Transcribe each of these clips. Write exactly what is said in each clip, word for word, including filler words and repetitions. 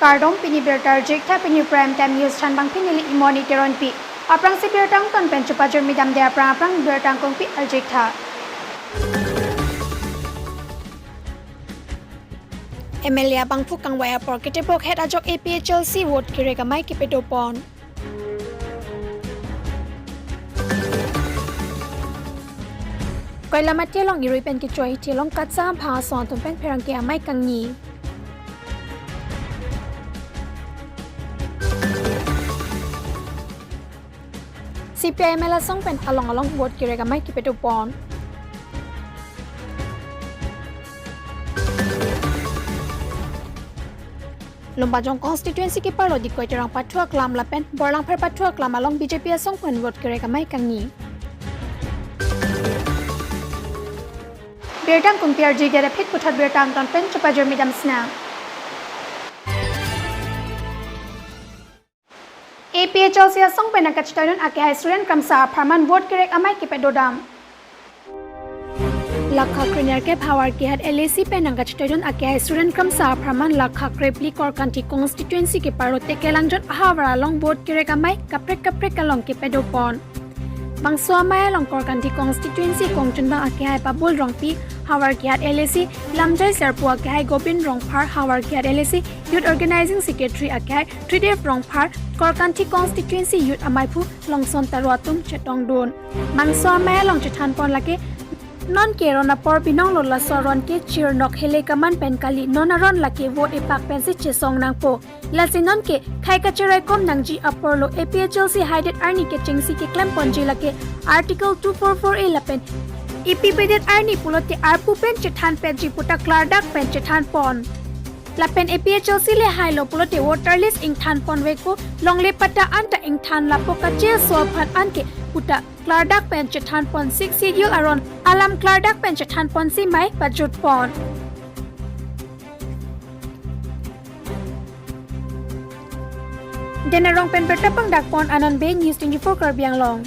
Kardom, pini birta arjik tha, pini Prime Time News thanbang pini neli Imoni Teronpi. Aphrangsi birta angton pen chepajirmi damde aphrang aphrang birta angkong pi arjik tha. M L A abangphu kangvai apor ketebok het ajok A P H L C vote kerek amei kepadopon. Koilamati along irui pen kecho ahithi along KATSA aphang asong atum pen pherangke amei kangni. C P I M L asong pen along along vote kerek amei kepadopon. Lumbajong constituency keparlo Dikoi Terang pathu aklam lapen Borlangpher pathu aklam along B J P asong pen vote kerek amei kangni. Birta angkong pi arjik det aphi puthot birta angton pen chepajirmi dam sinang. A P H L C asong pen nangkachetoidun akehai Suren Kramsa apharman vote kerek amei kepadodam. Lakha krenerkep Howraghat L A C pen nangkachetoidun akehai Suren Kramsa apharman Lakha krephli Korkanthi constituency keparlo Tekelangjot ahavar along vote kerek amei kaprek kaprek along kepadopon. Bangso amei along Korkanthi constituency kongchunbang akehai Pabul Rongpi, Howraghat L A C, Lamjai Sarpo akehai Gobin Rongphar, Howraghat L A C Youth Organizing Secretary akehai Tridev Rongphar, Korkanthi constituency youth ameiphu Longson Taro atum chetongdun. Bangso amei along chethanpon lake, nonke ron apor binong lo, laso aron ke chirnok hele kaman pen kali, non aron lake vote epak pensi chesong nangpo. Lasi nonke khei kacheraikom nangji aporlo A P H L C haidet arni kechengsi keklemponji lake Article two four four A lapen ipi bedet arni pulote arpu pen chethanpetji puta klardak pen chethanpon. Lapen A P H L C le hailo pulote voter list ingthanponvekpo, longle patta anta ingthan, lapu kacheso aphan anke puta klardak pen chethanpon, Sixth Schedule aron alam klardak pen chethanponsi mei pajutpon. Den arong pen birta pangdakpon Anand Bey, News twenty-four Karbi Anglong.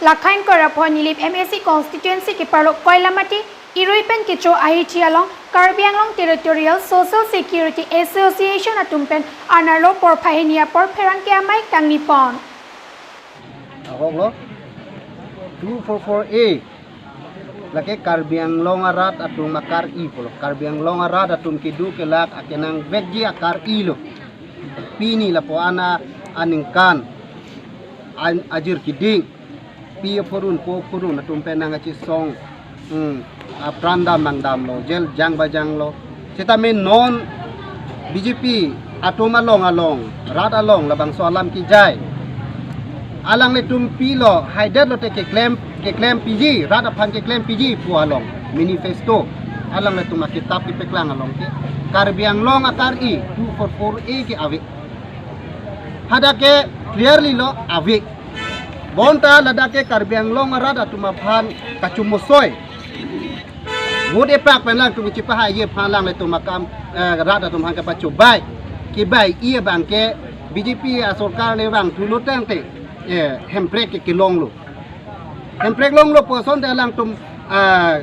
Lakha ingkoi ra pho Nilip M A C constituency keparlo Koilamati irui pen kecho ahithi along Karbi Anglong Territorial Social Security Association atum pen anerlo porphai hini apor pherangke amei kangnipon. Ahok lo, two four four A lake Karbi Anglong arat atum akar-i pulo. Karbi Anglong arat atum kedo kelak akenangvekji akar-i lo. Pini lapu-an aningkan, an ajir kiding, pi aphurun po aphurun atum pen nangkachesong, hmm, apran dam nangdamlo, jail jang bajanglo. Sitame non B J P atum along along, rat along labangso alam kejai. Alanglitum pilo, haidet lote keklem, keklempiji, rat aphan keklempiji pu along manifesto alanglitum akitap kepeklang along ke Karbi Anglong akar-i two four four A ke ave. Hadak ke clearly lo ave. Bonta ladak ke Karbi Anglong arat atum aphan kachomosoi. Vote epak pen alangtum chepahai-e aphan alanglitum akam, eh, rat atum aphan kapachobei. Kebai-i abang ke B J P asorkar le vangthulo tangte, eh, hemprek ke kelonglo. Hemprek longlo pu asonte alangtum, ah,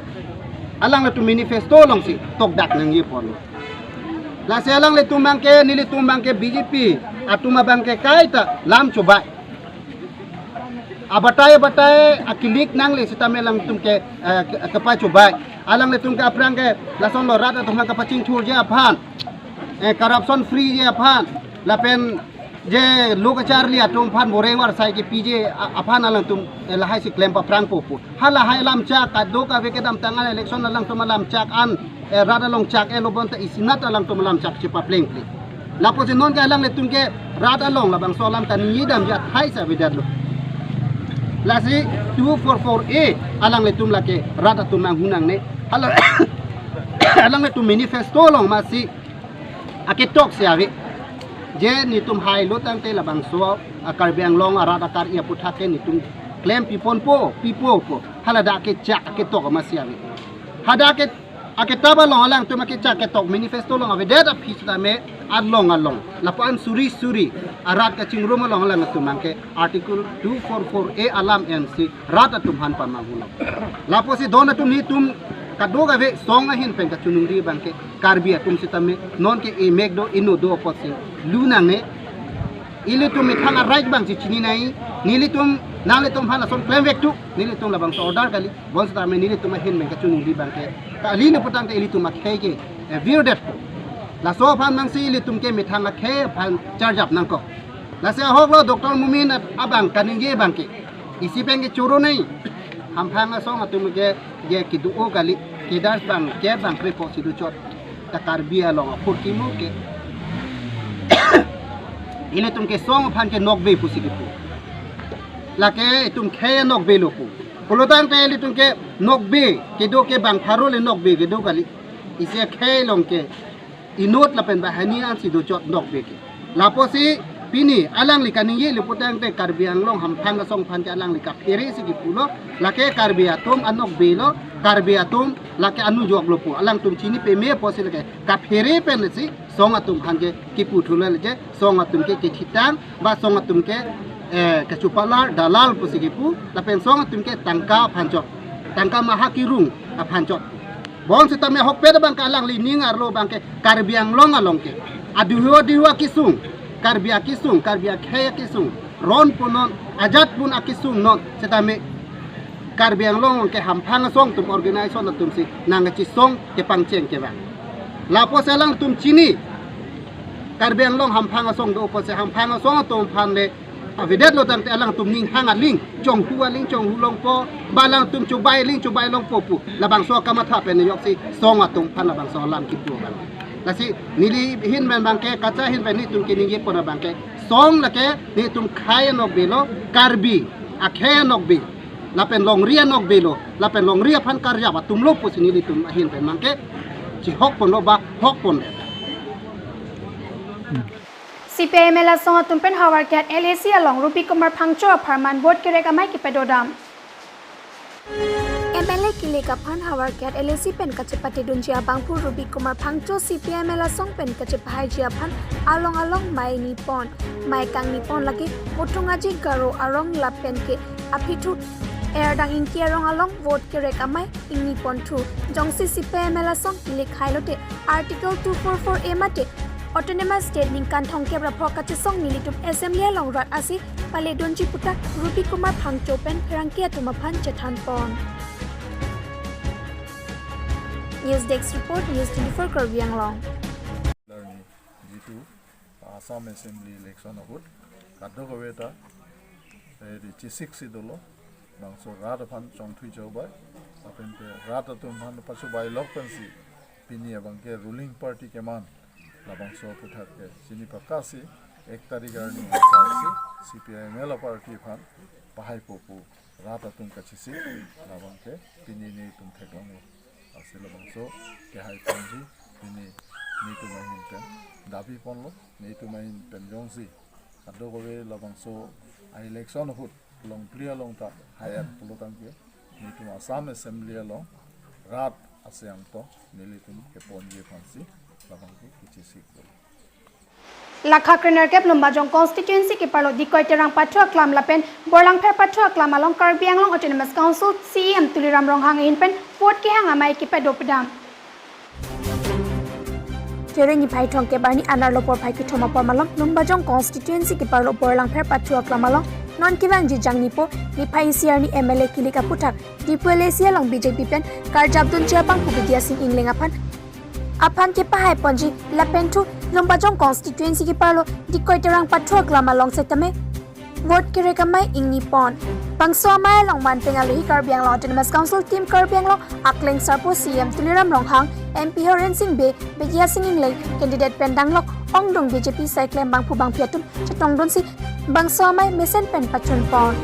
alanglitum manifesto alongsi tokdak nangjiponlo. Lasi alanglitum abang ke, nelitum abang ke B J P atum abang ke kaita lam chobei. Abatai abatai akilik nangle sitame alangtum ke, eh, ke, kepachobei. Alanglitum ke aphrang ke lasonlo, rat atum aphan kapachingthurji aphan, eh, corruption freeji aphan, lapen je lo kacharli atum aphan boreng varsai kepiji a-, aphan alangtum, eh, lahai si klem paphrangpo pu. Ha lahai alam chak kadokave kedamtang an election alangtum alam chak an, eh, rat along chak-e lo bonta isinat alangtum alam chak chepaplengple. Lapusi non ke alanglitum ke rat along labangso alam ta ningjedamji athai si avedetlo. Lasi two four four A alanglitum lake rat atum nanghun nangne. Hala alanglitum manifesto along masi aketok si ave. Je netum hailo tangte labangso a Karbi Anglong arat akar-i aputhak ke netum klempiponpo, pipo po. Hala dak kechak aketok masi ave. Hadak ke aketap along alangtum akechak ketok manifesto along avedet aphi sitame along along lapu-an suri suri arat kachingrum along alangtum abang ke Article two four four A alam ensi rat atum aphan pamanghulo. Lapusi don atum netum Kadokave song ahin pen kachoningri abangke Karbi atum sitame nonke emek do, inut do apotsi lunangne. Ilitum methang a-right abang chechini nangji. Nelitum, nanglitum aphan lason klemvek tu, nelitum labangso order kali. Bonsitame nelitum ahin pen kachoningri abangke kali, ne putangte ilitum akhei ke, eh, virdetpo. Laso aphan nangsi ilitum ke methang akhei aphan charjap nangkok. Lasi ahok lo Doctor Momin at-, abang kaningje abangke, isi pen ke choro nangji. Hamphang asong atum ke, ke kedo-o kali, kedar bang, ke bang krepo si dochot. Ta Karbi along apor kimo ke, ilitum ke song aphan ke nokbe pusi kipu. Lake itum khei nokbe lo pu. Pulotangte ilitum ke nokbe kedo ke bang pharo le nokbe kedo kali. Isi akhei along ke inut lapen banghini ansi dochot nokbe ke. Lapusi pini alangli kaningje le putangte Karbi Anglong Hamphang asong aphan ke alangli kaphere si kipulo, lake Karbi atum anokbe lo, Karbi atum lake anujok lo pu alangtum chini peme pusi lake kaphere pensi song atum aphan ke kipu thulo, lake song atum ke kethitang, ba song atum ke, eh, kachopalar, dalal pusi kipu, lapen song atum ke tangka aphan chot, tangka maha kerung aphan chot. Bonsitame ahokpet abangke alangli ning arlo abangke Karbi Anglong along ke adihu adihu akesung, Karbi akesung, Karbi akhei akesung, ron punon, ajat pun akesung non, sitame Karbi Anglong along ke Hamphang asong atum, organization atum si nangkachesong kepangcheng kevang. Lapusi alangtum chini, Karbi Anglong Hamphang asong do pusi Hamphang asong atum aphan le avedetlo tangte alangtum ninghang aling, chonghu aling chonghu longpo, ba alangtum chobai aling chobai longpo pu labangso kamatha pen joksi song atum aphan labangso alam kipu abang. Lasi neli ahin pen abangke, kacha ahin pen nelitum keningje pon abangke, song lake nelitum khei anokbe lo, Karbi akhei anokbe, lapen longri anokbe lo, lapen longri aphan karjap atum lo pusi nelitum ahin pen abangke chihok ponlo ba hok pondet. C P I M L asong atum pen Howraghat L A C along Ruby Kumar Phangcho apharman vote kerek amei kepadodam. M L A kilik aphan Howraghat L A C pen kachepatedunji abangphu Ruby Kumar Phangcho C P I M L asong pen kachepahaiji aphan along along mei nipon, mei kangni pon lake Muthung Aji Garo arong lapen ke aphi thu Erdang Ingti arong along vote kerek amei ingni pon thu. Jongsi C P I M L asong kilik hai lote Article two four four A mate Autonomous State ningkan thomkep ra pho kachesong nelitum Assembly along rat asi paledunji puta Ruby Kumar Phangcho pen pherangke atum aphan chethan pon. News Desk Report, News twenty-four Karbi Anglong. Larni jitu Assam Assembly election ahut kadokave ta, eh, di chesik si dolo, bangso rat aphan chongthui chobai, lapen ke rat atum aphan pachobai lok pensi pini abangke ruling party keman labangso aputhak ke chini paka si ek tarik arni asai si C P I M L party aphan pahaipo pu rat atum kachesik labangke pini nelitum theklonglo. Lasi labangso kehai ponji pini nelitum ahin pen dabi ponlo, nelitum ahin pen jongsi kadokave labangso a-election ahut longpli along ta hai-et pulotangte nelitum Assam Assembly along rat aseng to nelitum keponji aphansi labangke kechesik lo. Lakha krenerkep Lumbajong constituency keparlo Dikoi Terang pathu aklam lapen Borlangpher pathu aklam along Karbi Anglong Autonomous Council C E M Tuliram Ronghang ahin pen vote kehang amei kepado pedam. Kereng niphai thomkep arni anerlo porphai kethom apor malom Lumbajong constituency keparlo Borlangpher pathu aklam along non kevangji jangnipo niphai isi arni M L A kilik aputhak Diphu L A C along B J P pen karjapdunji abangphu Bidya Sing Engleng aphan aphan kepahai ponji lapen thu Lumbajong constituency keparlo Dikoi Terang pathu aklam along setame vote kerek amei ingni pon. Bangso amei along manpeng alohi Karbi Anglong Autonomous Council Team Karbi Anglong akleng sarpo C E M Tuliram Ronghang, M P Horen Sing Bey, Bidya Sing Engleng, candidate pen danglok ongdung B J P saiklem bangphu bangphi atum chetongdunsi bangso amei mesen pen pachun pon.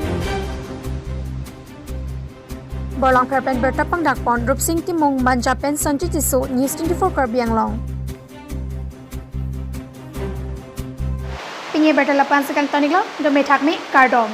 Borlangpher pen birta pangdak pon Rupsing Timung, Manja pen Sanju Tisso, News twenty-four Karbi Anglong. Pini birta lapu-an si kangton-iklo, dome thakme, kardom.